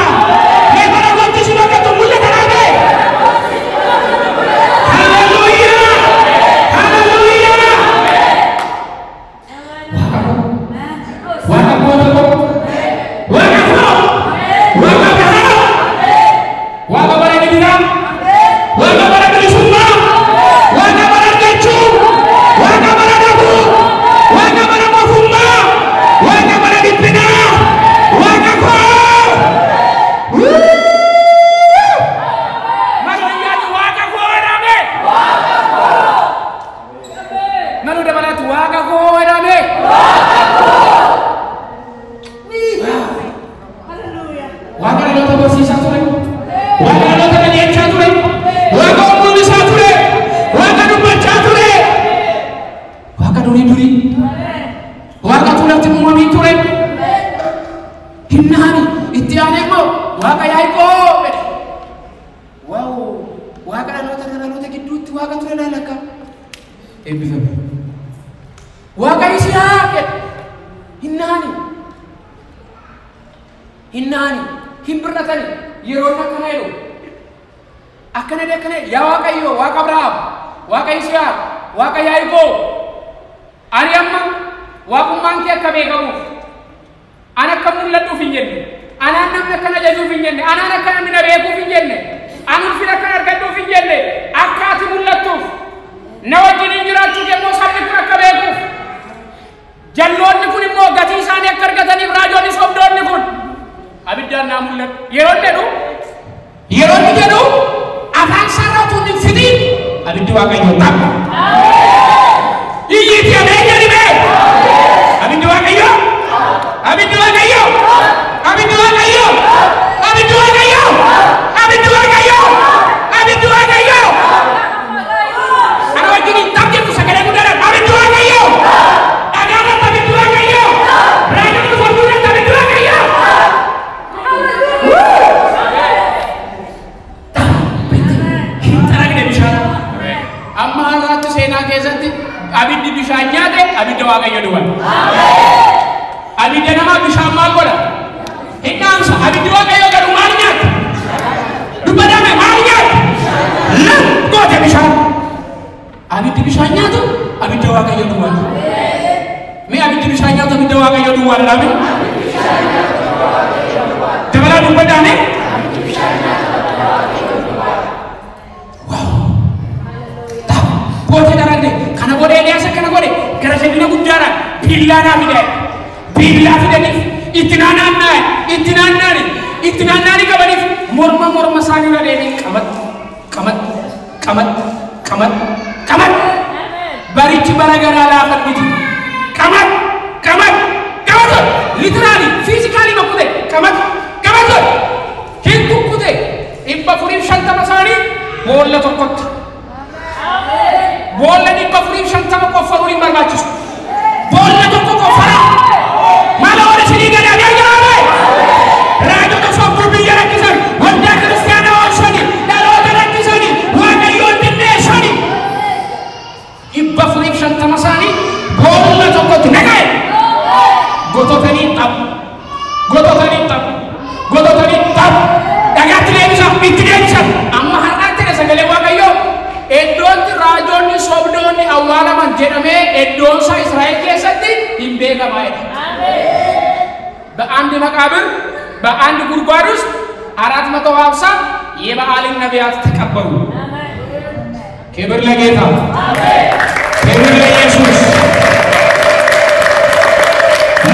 Mee bara kootti si dhokatu mul'ata dhaabee. Haleluuyaa. Haleluuyaa. Waaqa abboota koo. Waaqa koo. Waaqa Abrahaam. Waaqa bara gidiraa. Waaqa bara bilisummaa. Waaqa bara argachuu. Waaqa bara dhabuu. Waaqa bara mofummaa. Waaqa bara dhiphinaa. Waaqa koo. Maloo iyyaatu Waaqa koo jedhame. Maloo dabalaatu Waaqa koo jedhame. Waaqa dhaloota barsiisaa ture. Waaqa dhaloota qajeelchaa ture. Waaqa of mul'isaa ture. Waaqa dubbachaa ture. Waaqa durii durii. Waaqa tuulatti uumamii ture. Hinnaani itti aanee immoo Waaqa Yaaqoob jedhe. Waaw Waaqa dhaloota dhaloota gidduutti Waaqa ture laalakka. Eebbifame. Waaqa Yisihaaq jedhe. Hinnaani. Hinnaani hin bir'atani yeroo inni akkana jedhu akkana jedhe akkana jedhe yaa Waaqayyo Waaqa Abrahaam Waaqa Yisihaaq Waaqa Yaaqoob ani amma waaqummaan kee akka beekamuuf ani akka mul'adhuuf hin jenne anaan namni akka na jajuuf hin jenne anaan akka namni na beekuuf hin jenne ani ulfina akkan argadhuuf hin jenne akka ati mul'attuuf na wajjin hin jiraachuu kee immoo sabni kun akka beekuuf jalloonni kun immoo gatii isaanii akka argataniif raajoonni sobdoonni kun abiddaan naa mul'atu. Yeroo inni jedhu afaan isaarraa utuu hin fixiin abiddi Waaqayyoo tapha. Iyyiitii ameen jedhi mee. Abiddi Waaqayyoo. Abiddi Waaqayyoo. Abiddi Waaqayyoo. Abiddi Waaqayyoo. Abiddi Waaqayyoo. Abiddi Waaqayyoo. Ana wajjin hin taphettu sagalee guddaadhaan abiddi Waaqayyoo. Dhagaarratti abiddi Waaqayyoo. Raajonni sobduurratti abiddi Waaqayyoo. Hin xaragne bishaan. Amma har'aatti seenaa keessatti abiddi bishaan nyaate abidda Waaqayyo duwwa. Abidda namaa bishaan maal godha? Hin dhaamsa. Abiddi Waaqayyo garuu maal nyaata? Dubbatame maal nyaata? Lam goote bishaan. Abiddi bishaan nyaatu abidda Waaqayyo duwwa. Mee abiddi bishaan nyaatu abidda Waaqayyo duwwa dhaame? Dabalaa dubbataame? Gootee daragne kana godhe Eeliyaas akkana godhe gara jabina guddaadhaan billaa naa fide billaa fidaniif itti naannaa'e itti naannaani itti naannaani qabaniif morma morma isaanii irra deemee qabat qabat qabat qabat qabat barichi bara garaa laafan miti qabat qabat qabat literally physically makkute qabat qabat hin kukkute 450 isaanii boolla tokkotti. Boolla 450 qoffaruun hin barbaachisu. Boolla tokko qoffara. Mala warri isinii gadi adee jiraame. Raajota sobduu biyya rakkisan, waldaa kiristaanaa oolchani, dhaloota rakkisani, Waaqayyoon xinneessani. 450 isaanii boolla tokkotti naga'e. Gototanii xab. Gototanii xab. Gototanii xab. Dhagaatti deebisa. Itti deebisa. Amma har'aatti dha sagalee Waaqayyoo. Iddoon raajoonni sobdoonni awwaalaman jedhamee iddoonsa Israa'el keessatti hin beekamaa jedha. በአንድ መቃብር በአንድ ጉድጓድ ውስጥ 450 የበኣልን ነቢያት ተቀበሩ። ክብር ለጌታ፣ ክብር ለኢየሱስ።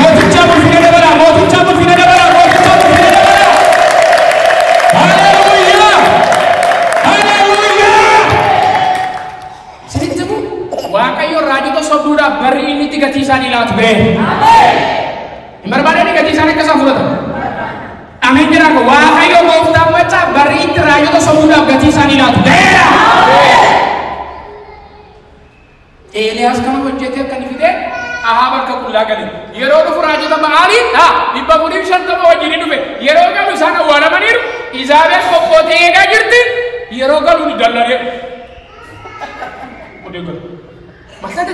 ሞትቻ ሙልፊነ ደበላ ሞትቻ ሙልፊነ ደበላ ሞትቻ ሙልፊነ ደበላ። ሃሌሉያ ሃሌሉያ። Sinitti Waaqayyo raajota sobduudhaaf barri inni itti gatii isaanii laatu ga'e. Hin barbaadani gatii isaanii akka isaan fudhatan. Ameen jedhaa ko Waaqayyo gooftaan maccaa barri itti raajota sobduudhaaf gatii isaanii laatu ga'eera. Eeliyaas kana hojjetee akka inni fide Ahaab harka qullaa gale. Yeroo dhufu raajota Ba'aalii 450 wajjin dhufe. Yeroo galu isaan awwaalamaniiru. Izaabel qophootee eegaa jirti. Yeroo galu ni dallanee. Odee galu. Maal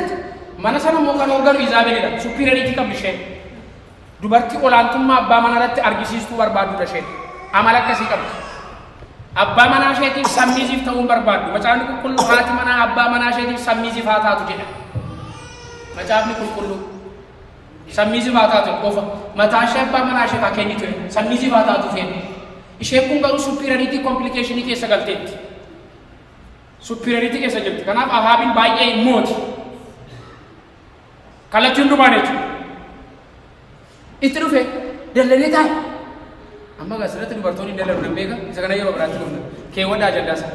mana sana immoo kan hoogganu Izaabelidha. Superiority qabdi isheen. Dubartii olaantummaa abbaa manaa irratti argisiistuu barbaadudha isheen. Amala akkasii qabdi. Abbaa manaa isheetiif submissive ta'uu barbaaddu. Macaafni qulqulluu haati manaa abbaa manaa isheetiif submissive haa taatu jedha. Macaafni qulqulluu submissive haa taatu qofa. Mataa ishee abbaa manaa isheef haa kennitu. Submissive haa taatu feene. Isheen kun garuu superiority complicationii keessa galteetti. Superiority keessa jirti. Kanaaf Ahaabiin baay'ee hin mooti. Kallattii hundumaan jechuudha. Itti dhufe dallanee taa'e. Amma gaa asirratti dubartoonni hin dallanu nan beeka. Isa kana yeroo biraatti dhufna. Keewwadhaa ajandaa isa.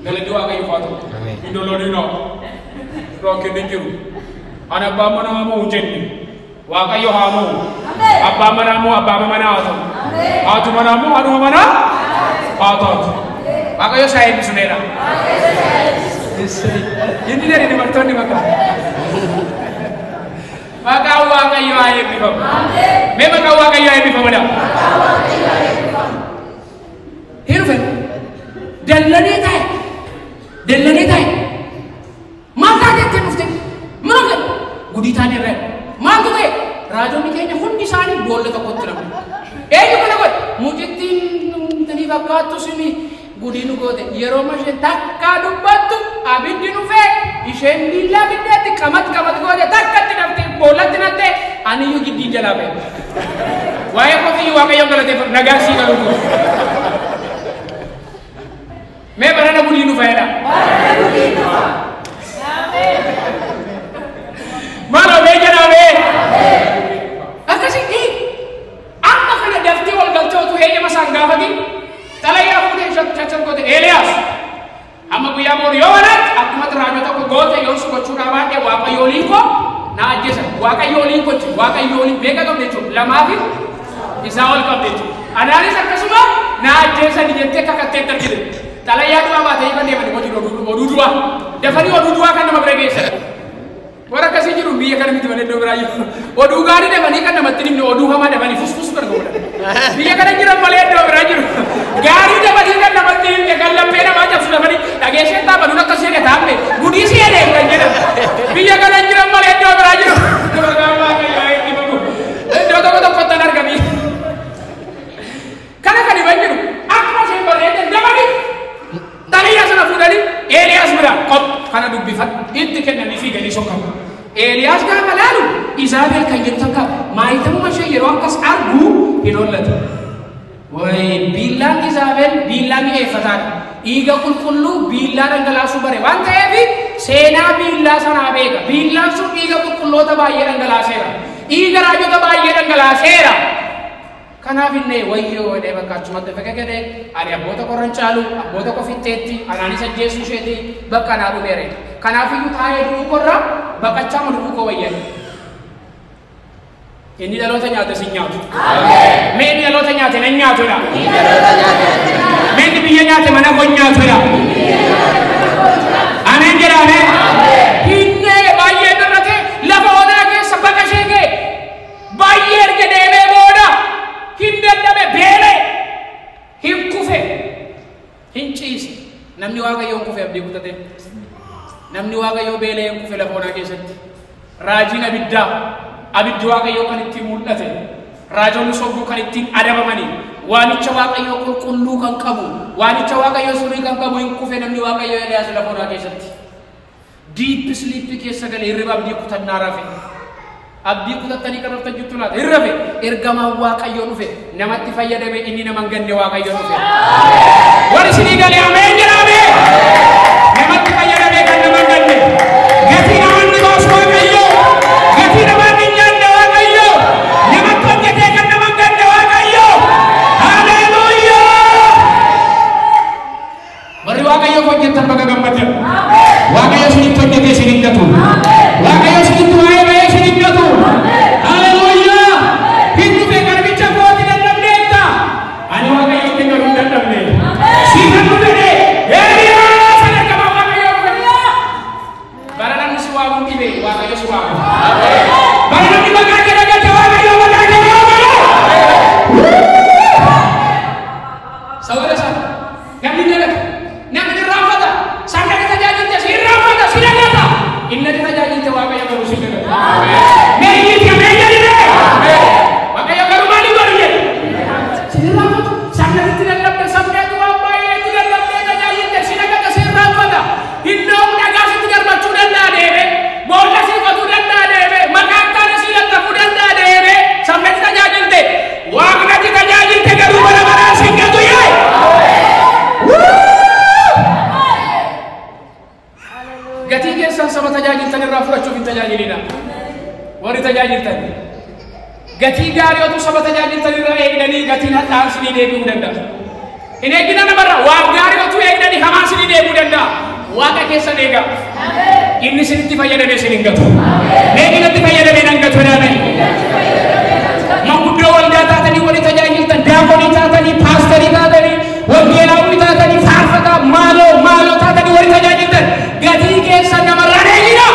Galanni Waaqayyoof haa ta'u. Hin dallaniinaa. Rakkinni hin jiru. Ani abbaan manaa moo hin jenne. Waaqayyo haa moo. Abbaan manaa moo abbaa manaa haa ta'u. Haati manaa moo haadhuma manaa haa taatu. Waaqayyo isaa eebbisu needha. Inni jedhe dubartoonni maqaa. Maqaan Waaqayyoo haa eebbifamu. Mee maqaan Waaqayyoo haa eebbifamu dha. Hin dhufe. Dallanee taa'e. Dallanee taa'e. Maal taate ittiin dhufte? Maal ta'e? Gudii taane irra. Maaltu ta'e? Raajonni keenya hundi isaanii boolla tokkotti namni. Eenyu kana godhe? Mucittiin intanii fakkaattu suni gudii nu goote. Yeroo isheen takkaa dubbattu abiddi dhufee isheen miilla abiddaatti qamat qamat goote takkatti naftee boollatti nattee aniyyuu giddiin jalaa ba'e. Waa'ee kofiyyuu Waaqayyoon galateeffadhu nagaa sii galu kun. Mee barana gudii nu fayyada. Maaloo mee jedhaa mee. Akkasii amma kana daftee wal galtee otuu heeyyama isaan gaafatin xalayaa fuutee chachar goote Eeliyaas. Amma guyyaa boru yoo banaatti akkuma raajota tokko goote yoo si gochuu baadhee Waaqayyo oliin koo na ajjeesan. Waaqayyo oliin koo Waaqayyo oliin beeka qabde jechuudha. Lamaa fi isaa ol qabde jechuudha. Anaanis akkasuma na ajjeesan jettee kakatteetti argite. Xalayaa du'aa baatee ifan deemanii hojii oduu du'aa. Dafanii oduu du'aa kan nama bira geessan. Warra akkasii jiru biyya kana miti malee iddoo biraa jiru. Oduu gaarii dafanii kan namatti himne oduu hamaa dafanii fusfus bira godhan. Biyya kana jiran malee iddoo biraa jiru. Gaarii dafanii kan namatti himne kan laphee namaa cabsu dafanii dhageessee taabanuun akkas jedhe taamme gudii si jedhee kan jedhan. Biyya kana jiran malee iddoo biraa jiru. Iddoo tokko tokkotti argamii. Kana kan himan jiru akkuma isheen barreesse dafanii xalayaa sana fuudhanii Eeliyaas bira qop kana dubbifadhu itti kennanii fiiganii sokkamu. Eeliyaas gaafa laalu Izaabel kan jedhu takka maayitamuma ishee yeroo akkas argu hin hollatu. Wayi biillaan Izaabel biillaa mi'eeffataadha. Dhiiga qulqulluu biillaa dhangalaasuu bare waan ta'eef seenaa biillaa sanaa beeka. Biillaan sun dhiiga qulqulloota baay'ee dhangalaaseera. Dhiiga raajota baay'ee dhangalaaseera. Kanaaf inni wayyoo jedhee bakka achumatti fegegede ani abboota korran caalu abboota kofitteetti anaanis ajjeessu isheeti bakka anaa dhumeera. Kanaafiyyuu taa'ee du'uu korra baqachaa du'uu koo wayyan. Inni dhaloota nyaate sin nyaatu. Mee inni dhaloota nyaate nan nyaatudha. Mee inni biyya nyaate mana koo nyaatudha. Ameen jedha ameen. Hinne baay'ee darrate lafa onaa keessa baqa ishee ga'e baay'ee erga deemee booda hin dadhabe beele hin kufe hin ciise. Namni Waaqayyoon kufe abdii kutate. Namni Waaqayyoo beelee hin kufe lafa onaa keessatti. Raajiin abiddaa Abiddi Waaqayyoo kan ittiin mul'ate, raajonni sobduu kan ittiin adabamani, waamicha Waaqayyoo qulqulluu kan qabu, waamicha Waaqayyoo sirrii kan qabu hin kufe namni Waaqayyoo Eeliyaas lafa onaa keessatti. Deep sleep keessa galee hirriba abdii kutannaa rafe. Abdii kutattanii kan raftan jirtu laata? Hin rafe. Ergamaan Waaqayyoo dhufe. Namatti fayyadame inni nama hin ganne Waaqayyoo dhufe. Warri isinii galee ameen jedhame. Namatti fayyadame kan nama hin ganne. Gatii namoonni baasu Waaqayyoo. Gatii namoonni hin nyaanne Waaqayyoo. Namatti hojjetee kan nama hin ganne Waaqayyoo. Haleluuyaa! Warri Waaqayyoof hojjettan baga gammaddan. Waaqayyo isinitti hojjetee isin hin gatu. Waaqayyo isinitti waa'ee ba'ee isin hin gatu. Haleluuyaa! Hin dhufe garbicha kooti dadhabdeetta. Ani Waaqayyotti garuu hin dadhabne. Siifan dhufe dee. Eeliyaas ergamaa Waaqayyoo dhufe. Bara namni si waamu dhibe Waaqayyo si waamu. Bara namni maqaa kee dhagate Waaqayyo maqaa kee waama. Sababa isaa namni dagata. Namni irraanfata. Sabni tajaajilte si irraanfata si dagata. Inni ati tajaajilte Waaqayyo garuu si dagata. Mee iyyiti ameen jedhine. Waaqayyo garuu maal hin godhu jedhe. Si irraanfatu. Sabni ati dadhabde sabni ati waan baay'ee itti dadhabdee tajaajilte si dagata si irraanfata. Innoo dhagaa sitti darbachuu danda'a deeme. Boolla si qotuu danda'a deeme. Maqaan taane si laxxafuu danda'a deeme. Sabni ati tajaajilte. Waaqni ati tajaajilte garuu bara baraan si hin gatu yee. Gatii keessan saba tajaajiltan irraa fudhachuuf hin tajaajilina. Warri tajaajiltan gatii gaarii otuu saba tajaajiltan irraa eegdanii gatiin hadhaan sinii deebi'uu danda'a. Hin eegina namarraa waan gaarii otuu eegdanii hamaan sinii deebi'uu danda'a. Waaqa keessan eegaa. Inni isinitti fayyadamee isin hin gatu. Mee inni fayyadamee nan gatu jedhame. Manguddoo waldaa taatanii warri tajaajiltan, daakonii taatanii, paasterii taatanii, wangeelaawwii taatanii, faarfataa maaloo maaloo taatanii warri tajaajiltan gatii keessan namarraa eegina.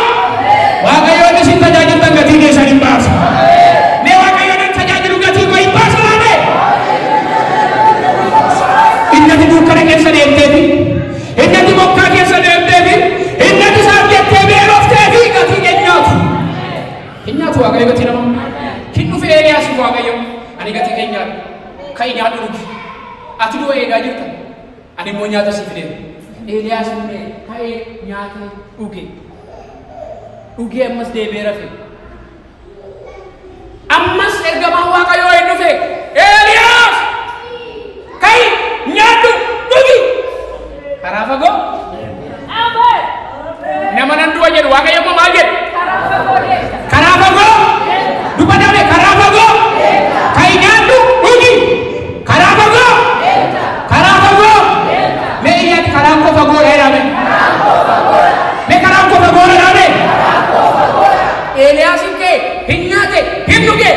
Waaqayyoon isin tajaajiltan gatii keessan hin baasu. Mee Waaqayyoon hin tajaajilu gatii koo hin baasu laate. Inni ati dukkana keessa deemteefi, inni ati bokkaa keessa deemteefi, inni ati isaaf jettee beelofteefi gatii kee nyaatu. Hin nyaatu Waaqayyo gatii namaa. Hin dhufe Eeliyaasiif Waaqayyo ani gatii kee nyaadhu. Ka'i nyaadhu dhugi. Ati du'a eegaa jirta. Ani immoo nyaata siif fideera. Eeliyaas immoo ka'ee nyaata dhuge. Dhugee ammas deebi'ee rafe. Ammas ergamaan Waaqayyoo hin dhufe. Eeliyaas! Ka'i nyaadhu dhugi. Karaa fagoo nama nan du'a jedhu Waaqayyo immoo maal jedhu? Karaa fagoo dubbatame karaa fagoo ka'i nyaadhu dhugi. Karaa fagoo karaa fagoo mee iyyaati karaan koo fagoodha jedhame. Mee karaan koo fagoodha jedhame. Eeliyaas hin ka'e hin nyaate hin dhuge.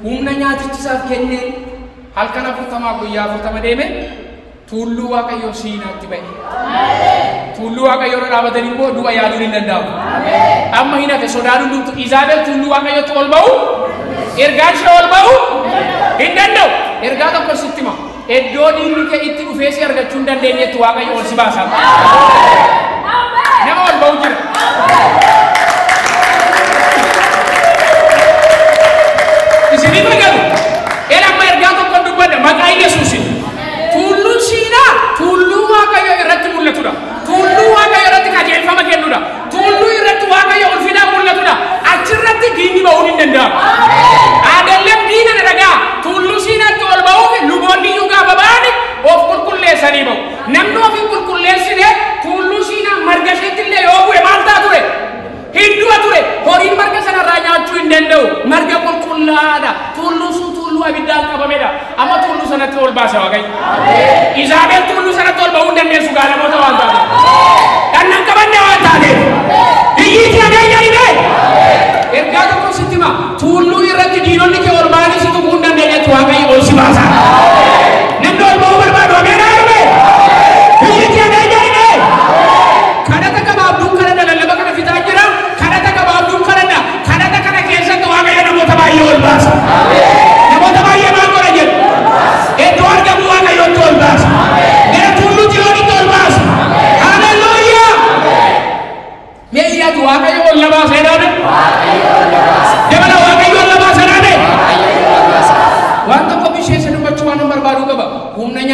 Humna nyaatichisaaf kenneen halkan 40 guyyaa 40 deeme tuulluu Waaqayyoo Siinaatti ba'e. Tuulluu Waaqayyoo irra dhaabatanii immoo du'a yaaduun hin danda'amu. Amma hin hafe sodaan hundumtu Izaabel tuulluu Waaqayyootti ol ba'u ergaan ishee ol ba'u hin danda'u. Ergaa tokko sitti hima. Iddoo diinni kee itti dhufee si argachuu hin dandeenyetti Waaqayyo ol si baasa. Nama ol ba'u jira. Isinii magalu. Ela amma ergaa tokko dubbadha maqaa Yesuusin. Tuulluun Siinaa tuulluu Waaqayyo irratti mul'atudha. Tuulluu Waaqayyo irratti qajeelfama kennudha. Tuulluu irratti Waaqayyo ulfinaan mul'atudha. Achirratti diinni ba'uun hin danda'amu. Aadalleen diina na dhagaa. Tuulluu Siinaatti ol ba'uuf luboonni iyyuu gaafa ba'an of qulqulleessanii ba'u. Namni of hin qulqulleessine tuulluu Siinaa marga isheetti illee yoo bu'e maal ta'a ture? Hin du'a ture. Horiin marga sanarraa nyaachuu hin danda'u. Marga qulqullaa'aadha. Tuulluun sun tuulluu abiddaan qabamedha. Amma tuulluu sanatti ol baase Waaqayyo. Izaabel tuulluu sanatti ol ba'uu hin dandeessu gaalamoota waan taateef. Dhanna hin qabanne waan taateef. Iyyiitii nageenya dhibee. Ergaa tokko sitti hima. Tuulluu irratti diinonni kee ol ba'anii si tuquu hin dandeenyetti Waaqayyo ol si baasa. Namni ol ba'uu barbaadu ameen haa dhume. Iyyiitii nageenya dhibee. Kadhata gabaabduun kadhata lallaba kana fitaa jira. Kadhata gabaabduun kadhata. Kadhata kana keessatti Waaqayyo namoota baay'ee ol baasa. Namoota baay'ee maal godha jedhu? Iddoo argamu Waaqayyotti ol baasa. Gara tuulluu Xiyoonitti ol baasa. Haleluuyaa! Mee iyyaatu Waaqayyo ol na baasa jedhame?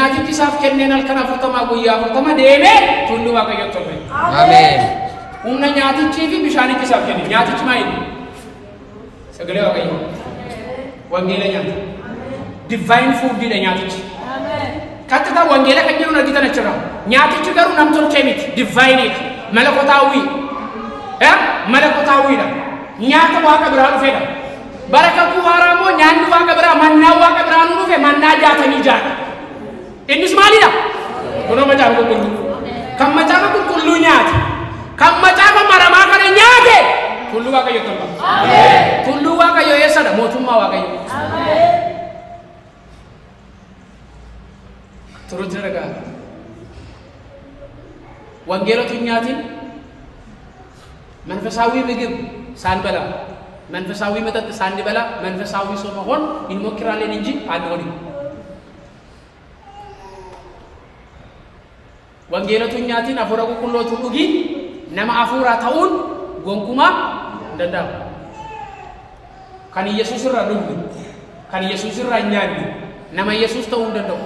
nyaatichi isaaf kenneen halkan 40 guyyaa 40 deemee tulluu Waaqayyootti ol ba'e. Ameen. Humna nyaatichii fi bishaanichi isaaf kenne. Nyaatichi maali? Sagalee Waaqayyoo. Wangeela nyaata. Divine food dha nyaatichi. Qaxxitaa wangeela kan jedhu argitan achirra. Nyaatichi garuu nam-tolchee miti. Divine malakotaawwii. Malakotaawwiidha. Nyaata waaqa biraa dhufedha. Bara kakuu haaraa immoo nyaanni waaqa biraa mannaa waaqa biraa nu dhufe mannaa 66. Innis maalidha? Kunoo macaafa qulqulluu. Kan macaafa qulqulluu nyaate. Kan macaafa maramaa kana nyaate. Tulluu Waaqayyoo tolba. Tulluu Waaqayyoo eessadha? Mootummaa Waaqayyoo. Turuutti dhagaa. Wangeelatu hin nyaatin መንፈሳዊ ምግብ ሳንበላ መንፈሳዊ መጠጥ ሳንበላ መንፈሳዊ ሰው መሆን እንሞክራለን እንጂ አንሆንም። Wangeelatu nyaatin afuura qulqulluutu dhugi nama afuura ta'uun gonkumaa hin danda'amu. Kan Yesuus irraa dhugnu, kan Yesuus irraa nyaannu nama Yesuus ta'uu hin danda'u.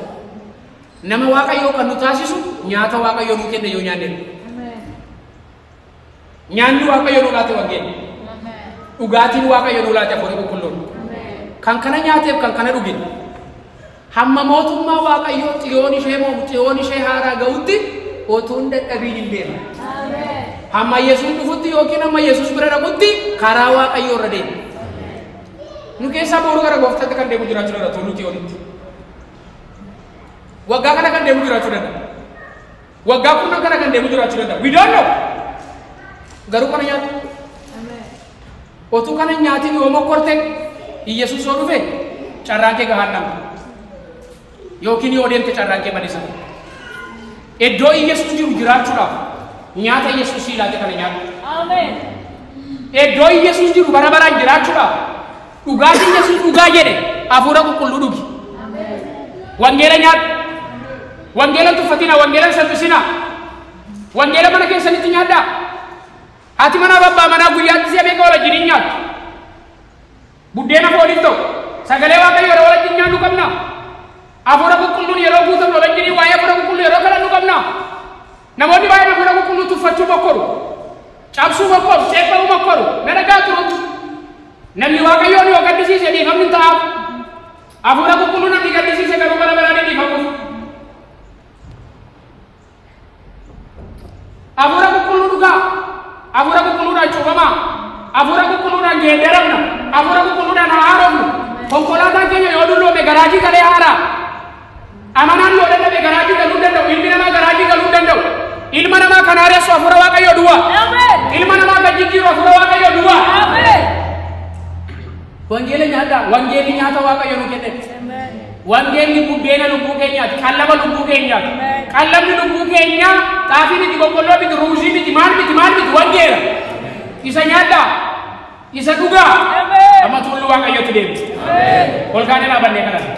Nama Waaqayyoo kan nu taasisu nyaata Waaqayyoo nuu kenne yoo nyaanne. Nyaanni Waaqayyoo nuu laate wangeelli. Dhugaatiin Waaqayyoo nuu laate afuura qulqulluun. Kan kana nyaateef kan kana dhuge hamma mootummaa Waaqayyoo xiyoon ishee moomu xiyoon ishee haaraa ga'utti otoo hin dadhabiin hin deema. Hamma Yesuus dhufutti yookiin hamma Yesuus bira dhaqutti karaa Waaqayyoo irra deema. Nu keessaa boru gara gooftaatti kan deemu jiraachuu danda'a tulluu xiyoonitti. Waggaa kana kan deemu jiraachuu danda'a. Waggaa kurnan kana kan deemu jiraachuu danda'a. We don't know. Garuu kana nyaatu. Otuu kana nyaatiin yoo mokkorte Yesuus yoo dhufe carraan kee gahaannama. Yookiin yoo deemte carraan kee bal'isa. Iddoo Yesuus jiru jiraachuudhaaf nyaata Yesuus sii laate kana nyaatu. Iddoo Yesuus jiru bara baraan jiraachuudhaaf dhugaatiin Yesuus dhugaa jedhe hafuura qulqulluu dhugi. Wangeela nyaadhu. Wangeela hin tuffatina, wangeela hin salphisina. Wangeela mana keessanitti nyaadhaa. Haati manaa abbaa manaa guyyaatti si'a meeqa wal wajjin nyaattu? Buddeena fooniif ta'u sagalee Waaqayyoo yeroo wal wajjin nyaannu qabna. Hafuura qulqulluun yeroo guutamu wal wajjin waa'ee hafuura qulqulluu yeroo kadhannu qabna. Namoonni baay'een hafuura qulqulluu tuffachuu mokkoru, cabsuu mokkoru, ceepha'uu mokkoru. Na dhagaa turu. Namni Waaqayyoon yoo gaddisiise dhiifamni hin ta'aaf. Hafuura qulqulluu namni gaddisiise garuu bara baraan hin dhiifamuuf. Hafuura qulqulluu dhugaa. Hafuura qulqulluudhaan cuubamaa. Hafuura qulqulluudhaan geeddaramna. Hafuura qulqulluudhaan haaromnu. Konkolaataan keenya yoo dulloome garaajii galee haaraa. Amanaan yoo dadhabe garaajii galuu hin danda'u. Ilmi namaa garaajii galuu hin danda'u. Ilma namaa kan haaressu hafuura Waaqayyoo duwwaa. Ilma namaa kan jijjiiru hafuura Waaqayyoo duwwaa. Wangeela nyaadhaa. Wangeelli nyaata Waaqayyoo nu kenne. Wangeelli buddeena lubbuu keenyaati. Qallaba lubbuu keenyaati. Qallabni lubbuu keenyaa xaafii miti, boqqolloo miti, ruuzii miti, maal miti, maal miti, wangeela. Isa nyaadhaa. Isa dhugaa. Amma tulluu Waaqayyootti deemti. Ol kaanee dhaabannee kanatti.